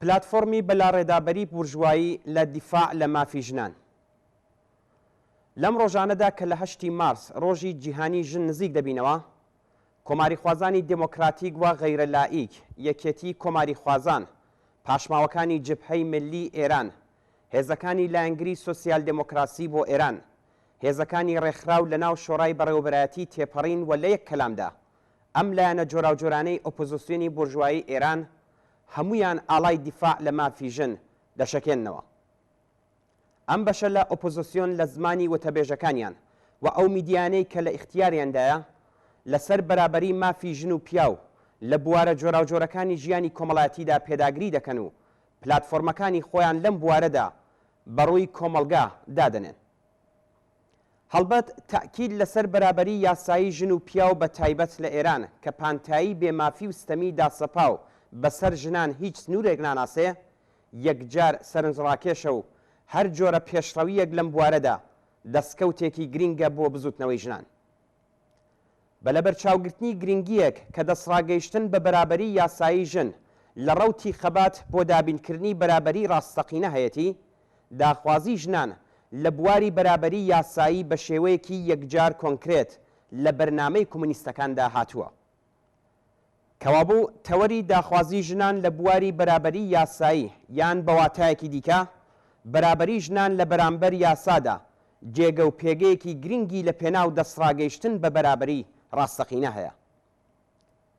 پلاتفۆرمی بەلاڕێدابەری بورژوایی لە دیفاع لە مافی ژنان. لەم ڕۆژانەدا کە لە هەشتی مارس ڕۆژی جیهانی ژن نزیک دەبینەوە، کۆماریخوازانی دێمۆکراتیک و غەیرە لائیک، یەکێتی کۆماریخوازان، پاشماوەکانی جبهەی ملی ئێران، هێزەکانی لایەنگری سۆسیال دێمۆکراسی بۆ ئێران، هێزەکانی ڕێکخراو لە ناو شۆرای بەڕێوەبەرایەتی تێپەڕین و لە یەک کەلامدا ئەم لایەنە جۆراوجۆرانەی ئۆپۆزسیۆنی بورژوایی ئێران هەموویان ئاڵای دیفاع لە مافی ژن دەشەکێننەوە. ئەم بەشە لە ئۆپۆزسیۆن لە زمانی وتەبێژەکانیان و ئەو میدیایانەی کە لە ئیختیاریاندایە لە سەر بەرابەری مافی ژن و پیاو لە بوارە جۆراوجۆرەکانی ژیانی کۆمەڵایەتیدا پێداگری دەکەن و پلاتفۆرمەکانی خۆیان لەم بوارەدا بە ڕووی کۆمەڵگا دادەنێن. هەڵبەت تەئکید لەسەر بەرابەری یاسایی ژن و پیاو بە تایبەت لە ئێران کە پانتایی بێ مافی و ستەمی داسەپاو بە سەر ژنان هیچ سنوورێک ناناسێ یەکجار سەرنجڕاکێشە و هەر جۆرە پێشڕەوییەک لەم بوارەدا دەسکەوتێکی گرینگە بۆ بزووتنەوەی ژنان. بە لەبەرچاوگرتنی گرنگییەک کە دەستڕاگەیشتن بە بەرابەریی یاسایی ژن لە ڕەوتی خەبات بۆ دابینکردنی بەرابەریی ڕاستەقینە هەیەتی، داخوازیی ژنان لە بواری بەرابەریی یاسایی بە شێوەیەکی یەکجار کۆنکرێت لە بەرنامەی کۆمۆنیستەکاندا هاتووە. کەوابوو تەوەری داخوازی ژنان لە بواری بەرابەریی یاسایی یان بە واتایەکی دیکە بەرابەریی ژنان لە بەرامبەر یاسادا جێگە و پێگەیەکی گرنگی لە پێناو دەستڕاگەیشتن بە بەرابەریی ڕاستەقینە هەیە.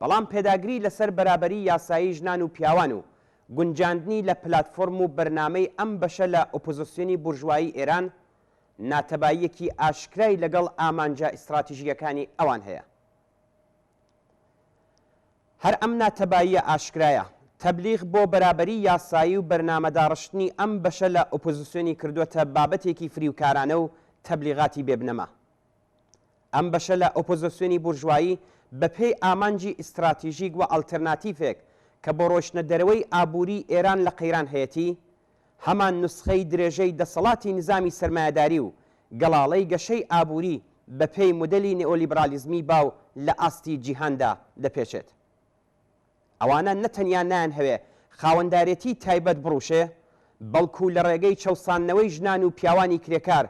بەڵام پێداگری لەسەر بەرابەریی یاسایی ژنان و پیاوان و گونجاندنی لە پلاتفۆرم و بەرنامەی ئەم بەشە لە ئۆپۆزسیۆنی بورژوایی ئێران ناتەباییەکی ئاشکرای لەگەڵ ئامانجە ئیستراتیژییەکانی ئەوان هەیە. هەر ئەم ناتەباییە ئاشکرایە، تەبلیغ بۆ بەرابەریی یاسایی و بەرنامەداڕشتنی ئەم بەشە لە ئۆپۆزسیۆنی کردووەتە بابەتێکی فریوکارانە و تەبلیغاتی بێ بنەما. ئەم بەشە لە ئۆپۆزسیۆنی بورژوایی بە پێی ئامانجی ئیستراتیژیک و ئەڵترناتیفێک کە بۆ ڕۆیشتنە دەرەوەی ئابووریی ئێران لە قەیران هەیەتی، هەمان نوسخەی درێژەی دەسەڵاتی نیزامی سەرمایەداری و گەڵاڵەی گەشەی ئابووری بە پێی مودێلی نئۆلیبرالیزمی باو لە ئاستی جیهاندا دەپێچێت. ئەوانە نە تەنیا نایانهەوێ خاوەندارێتیی تایبەت بڕووشێ، بەڵکوو لە ڕێگەی چەوساندنەوەی ژنان و پیاوانی کرێکار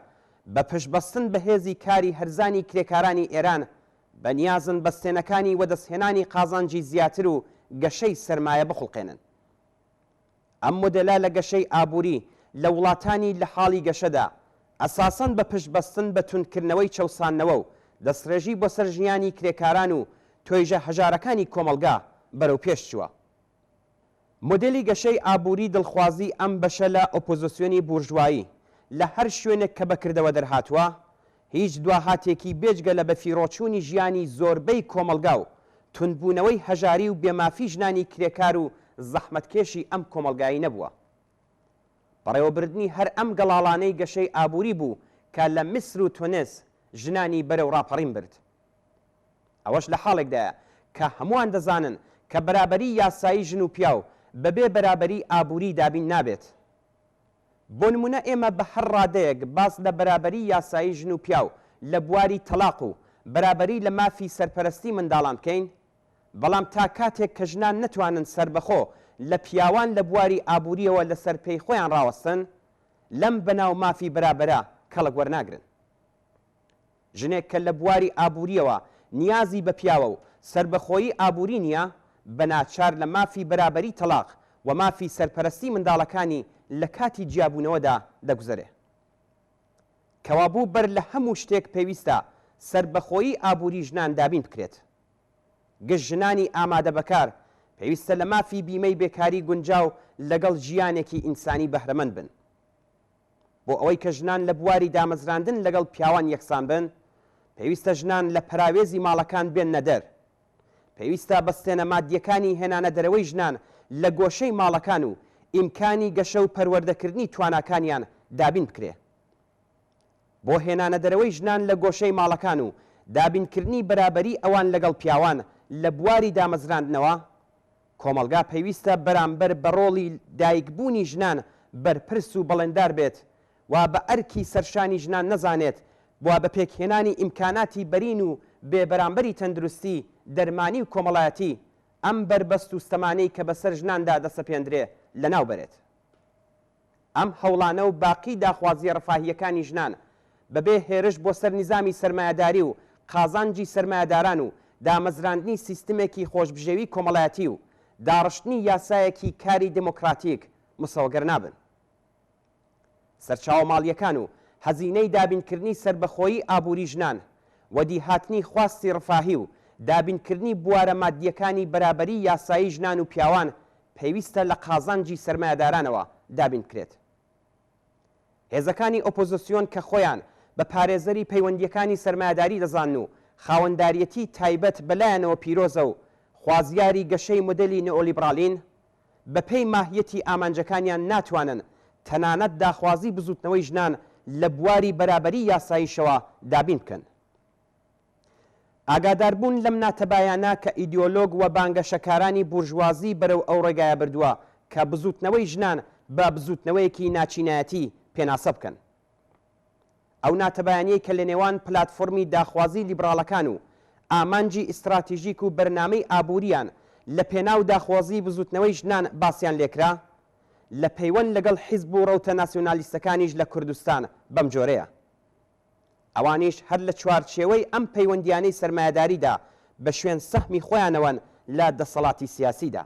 بە پشتبەستن بە هێزی کاری هەرزانی کرێکارانی ئێران بە نیازن بەستێنەکانی وەدەستهێنانی قازانجی زیاتر و گەشەی سەرمایە بخوڵقێنن. ئەم مۆدێلە لە گەشەی ئابووری لە وڵاتانی لە حاڵی گەشەدا، ئەساسەن بە پشت بەستن بە توندکردنەوەی چەوساندنەوە و دەستڕێژی بۆ سەر ژیانی کرێکاران و تۆیژە هەژارەکانی کۆمەڵگا بەرەو پێش چووە. مۆدێلی گەشەی ئابووری دڵخوازی ئەم بەشە لە ئۆپۆزسیۆنی بورژوایی لە هەر شوێنێک کە بە کردەوە دەرهاتووە، هیچ دواهاتێکی بێجگە لە بەفیڕۆچوونی ژیانی زۆربەی کۆمەڵگا و توندبوونەوەی هەژاری و بێمافی ژنانی کرێکار و زەحمەتکێشی ئەم کۆمەڵگایەی نەبووە. بەڕێوەبردنی هەر ئەم گەڵاڵانەی گەشەی ئابووری بوو کە لە میسر و تونس ژنانی بەرەو ڕاپەڕین برد. ئەوەش لە حاڵێکدایە کە هەمووان دەزانن کە بەرابەریی یاسایی ژن و پیاو بەبێ بەرابەریی ئابووری دابین نابێت. بۆ نموونە ئێمە بە هەر ڕادەیەک باس لە بەرابەریی یاسایی ژن و پیاو لە بواری تەڵاق و بەرابەری لە مافی سەرپەرەستی منداڵان بکەین، بەڵام تا کاتێک کە ژنان نەتوانن سەربەخۆ لە پیاوان لە بواری ئابوورییەوە لەسەر پێی خۆیان ڕاوەستن، لەم بەناو مافی بەرابەرە کەڵک وەرناگرن. ژنێک کە لە بواری ئابوورییەوە نیازی بە پیاوە و سەربەخۆیی ئابووری نییە، بە ناچار لە مافی بەرابەری تەڵاق و مافی سەرپەرەستی منداڵەکانی لە کاتی جیابوونەوەدا دەگوزەرێ. کەوابوو بەر لە هەموو شتێک پێویستە سەربەخۆیی ئابووری ژنان دابین بکرێت. گشت ژنانی ئامادەبەکار پێویستە لە مافی بیمەی بێکاری گونجاو لەگەڵ ژیانێکی ئینسانی بەهرەمەند بن. بۆ ئەوەی کە ژنان لە بواری دامەزراندن لەگەڵ پیاوان یەکسان بن، پێویستە ژنان لە پەراوێزی ماڵەکان بێننە دەر. پێویستە بەستێنە مادییەکانی هێنانە دەرەوەی ژنان لە گۆشەی ماڵەکان و ئیمکانی گەشە و پەروەردەکردنی تواناکانیان دابین بکرێ. بۆ هێنانە دەرەوەی ژنان لە گۆشەی ماڵەکان و دابینکردنی بەرابەریی ئەوان لەگەڵ پیاوان لە بواری دامەزراندنەوە، کۆمەڵگا پێویستە بەرامبەر بە ڕۆڵی دایکبوونی ژنان بەرپرس و بەڵێندار بێت و بە ئەرکی سەرشانی ژنان نەزانێت و بە پێکهێنانی ئیمکاناتی بەرین و بێ بەرامبەری تەندروستی، دەرمانی و کۆمەڵایەتی ئەم بەربەست و ستەمانەی کە بەسەر ژناندا دەسەپێندرێ. لەناو بەرێت. ئەم هەوڵانە و باقی داخوازییە ڕەفاهییەکانی ژنان، بەبێ هێرش بۆ سەر نیزامی سەرمایەداری و قازانجی سەرمایەداران و دامەزراندنی سیستمێکی خۆشبژێوی کۆمەڵایەتی و داڕشتنی یاسایەکی کاری دێمۆکڕاتیک مسۆگەر نابن. سەرچاوە ماڵییەکان و هەزینەی دابینکردنی سەربەخۆیی ئابووری ژنان، وەدیهاتنی خواستی ڕفاهی و دابینکردنی بوارە ماددییەکانی بەرابەریی یاسایی ژنان و پیاوان پێویستە لە قازانجی سەرمایەدارانەوە دابین بکرێت. هێزەکانی ئۆپۆزسیۆن کە خۆیان بە پارێزەری پەیوەندییەکانی سەرمایەداری دەزانن و خاوەنداریەتی تایبەت بەلایانەوە پیرۆزە و خوازیاری گەشەی مۆدێلی نئۆلیبڕالین، بەپێی ماهیەتی ئامانجەکانیان ناتوانن تەنانەت داخوازی بزووتنەوەی ژنان لە بواری بەرابەریی یاساییشەوە دابین بکەن. ئاگاداربوون لەم ناتەبایانە کە ئیدیۆلۆگ و بانگەشەکارانی بورژوازی بەرەو ئەو ڕێگایە بردووە کە بزووتنەوەی ژنان بە بزووتنەوەیەکی ناچینایەتی پێناسە بکەن. ئەو ناتەبایانەی کە لەنێوان پلاتفۆرمی داخوازی لیبڕاڵەکان و ئامانجی ئیستراتیژیک و بەرنامەی ئابوورییان لە پێناو داخوازی بزووتنەوەی ژنان باسیان لێکرا، لە پەیوەند لەگەڵ حیزب و ڕەوتە ناسیۆنالیستەکانیش لە کوردستان بەم جۆرەیە. ئەوانیش هەر لە چوارچێوەی ئەم پەیوەندییانەی سەرمایەداریدا بە شوێن سەهمی خۆیانەوەن لە دەسەڵاتی سیاسیدا.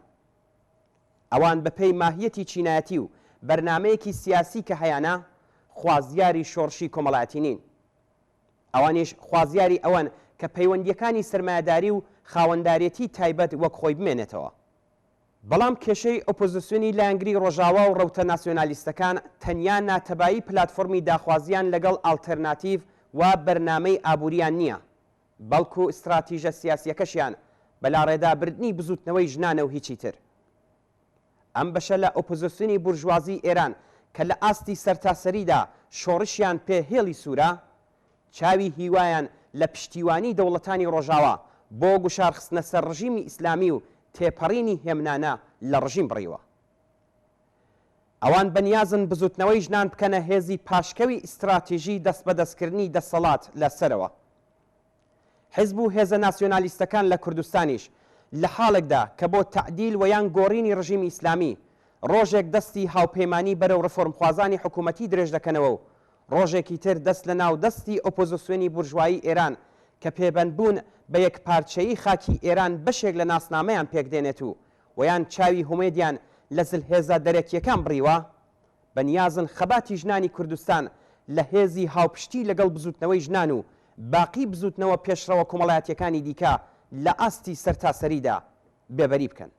ئەوان بە پێی ماهیەتی چینایەتی و بەرنامەیەکی سیاسی کە هەیانە، خوازیاری شۆڕشی کۆمەڵایەتی نین. ئەوانیش خوازیاری ئەوەن کە پەیوەندییەکانی سەرمایەداری و خاوەنداریەتی تایبەت وەک خۆی بمێنێتەوە. بەڵام کێشەی ئۆپۆزسیۆنی لایەنگری ڕۆژاوا و ڕەوتە ناسیۆنالیستەکان تەنیا ناتەبایی پلاتفۆرمی داخوازییان لەگەڵ ئاڵتێرناتیڤ و بەرنامەی ئابوورییان نییە، بەڵکو ستراتیژە سیاسییەکەشیان بەلاڕێدا بردنی بزووتنەوەی ژنانە و هیچی تر. ئەم بەشە لە ئۆپۆزسیۆنی بورژوازیی ئێران کە لە ئاستی سەرتاسەریدا شۆڕشیان پێ هێڵی سوورە، چاوی هیوایان لە پشتیوانی دەوڵەتانی ڕۆژاوا بۆ گوشارخستنە سەر ڕژیمی ئیسلامی و تێپەڕینی هێمنانە لە ڕژیم بڕیوە. ئەوان بەنیازن بزوتنەوەی ژنان بکەنە هێزی پاشکەوی ئیستراتیژی دەستبەدەستکردنی دەسەڵات لە سەرەوە. حیزب و هێزە ناسیۆنالیستەکان لە کوردستانیش لە حاڵێکدا کە بۆ تەعدیل وە یان گۆڕینی ڕژیمی ئیسلامی ڕۆژێک دەستی هاوپەیمانی بەرەو ڕفۆرمخوازانی حکوومەتی درێژ دەکەنەوە و ڕۆژێکی تر دەست لە ناو دەستی ئۆپۆزسیۆنی بورژوایی ئێران کە پێبەندبوون بە یەکپارچەیی خاکی ئێران بەشێک لە ناسنامەیان پێک دێنێت و وەیان چاوی هومێدیان لە زلهێزە دەرەکییەکان بڕیوە، بە نیازن خەباتی ژنانی کوردستان لە هێزی هاوپشتی لەگەڵ بزووتنەوەی ژنان و باقی بزووتنەوە پێشڕەوە کۆمەڵایەتییەکانی دیکە لە ئاستی سەرتاسەریدا بێبەری بکەن.